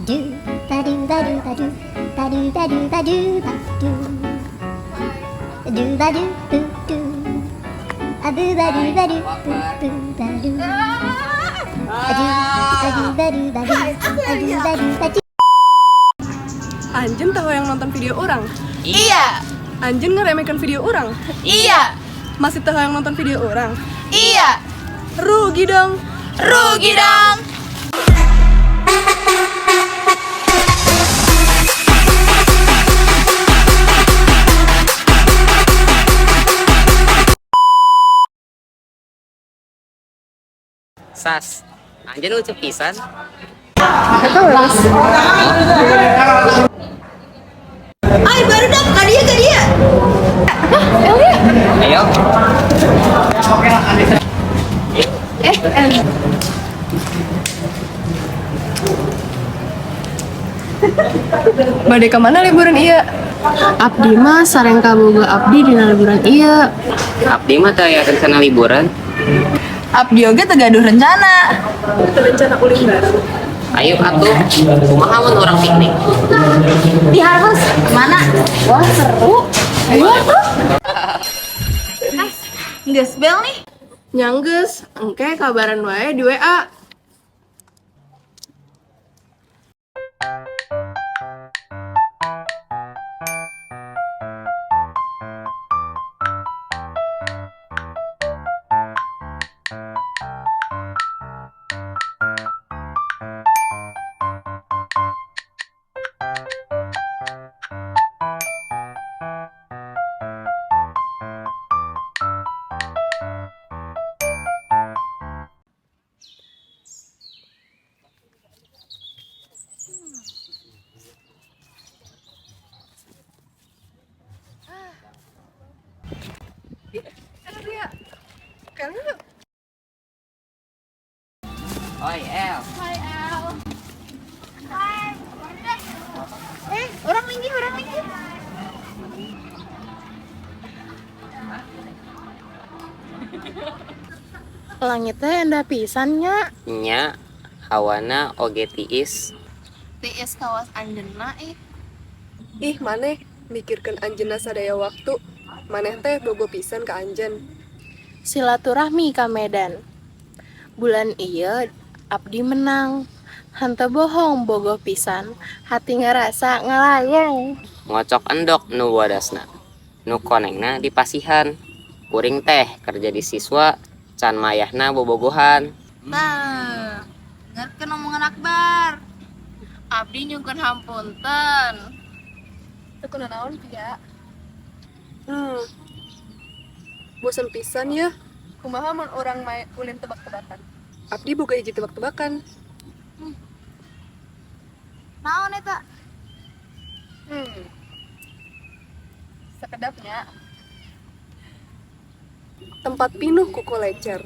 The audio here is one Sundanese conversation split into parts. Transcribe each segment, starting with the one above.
Do ba do ba do ba do ba do ba do ba do ba do do ba do do do a boo ba do ba do boo boo ba do a do ba do ba do ba do a do ba do ba do. Anjeun teu hayang nonton video urang? Iya. Anjeun ngeremehkan video urang? Iya. Masih teu hayang nonton video urang? Iya. Rugi dong. Rugi dong. Sas, anjeun lucu pisan. Ay, barudak, ka dieu, ka dieu. Ayo. Eh, eh. Bade ka mana liburan ieu? Abdi mah sareng kabogoh abdi dina liburan ieu. Abdi mah teu aya rencana liburan. Abdi oge teu gaduh rencana. Rencana ulin bareng. Ayo atuh, kumaha mun urang piknik? Di Harvest mana? Wah, seru. Ayo atuh. Geus bel nih. Nya enggeus, engke kabaran wae di WA. Enak ya. Kayaknya yuk. Oi, El. Eh, urang minggir, urang minggir. Langit teh endah pisan nya. Nya, hawana oge tiis. Tiis kawas anjeunna ih. Ih, maneh mikirkeun anjeunna sadaya waktu. Maneh teh bogoh pisan ka anjeun. Silaturahmi ka Medan. Bulan ieu abdi menang. Henteu bohong bogoh pisan, hati ngarasa ngalayang. Ngocok endok nu wadasna. Nu konengna dipasihan. Kuring teh keur jadi siswa can mayahna bobogohan. Nah, dengarkeun omongan Akbar. Abdi nyungkeun hapunten. Teu kunaon, Pia. Bosan pisan ya. Kumaha mun urang main ulin tebak-tebakan? Abdi boga hiji tebak-tebakan. Naon eta? Sakedap nya. Tempat pinuh ku kolecer.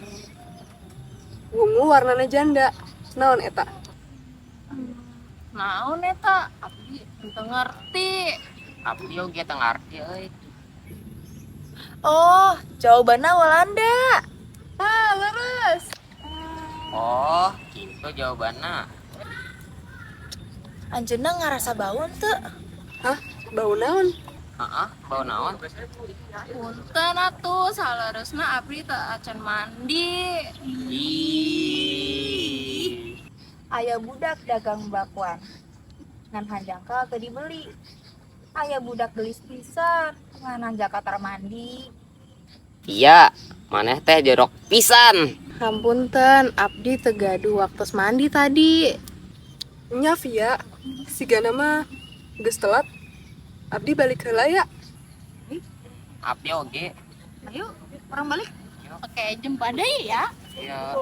Wungu warnana janda. Naon eta? Naon eta? Abdi henteu ngerti. Abdi oge teu ngarti euy. Oh, jawabannya Walanda. Ah, leres. Oh, gitu jawabanna. Anjeunna ngarasa bau henteu? Hah? Bau naon? Heeh, bau naon? Punten atuh, saleresna abdi teu acan mandi. Ih. Aya budak dagang bakwan, ngan hanjakal teu dibeli. Aya budak geulis pisan, ngan hanjakal tara mandi. Iya, maneh teh jorok pisan. Hapunten, abdi teu gaduh waktu mandi tadi. Nya Via, sigana mah geus telat. Abdi balik heula ya. Abdi oge. Ayo, urang balik. Oke, jumpa deui ya. Iya.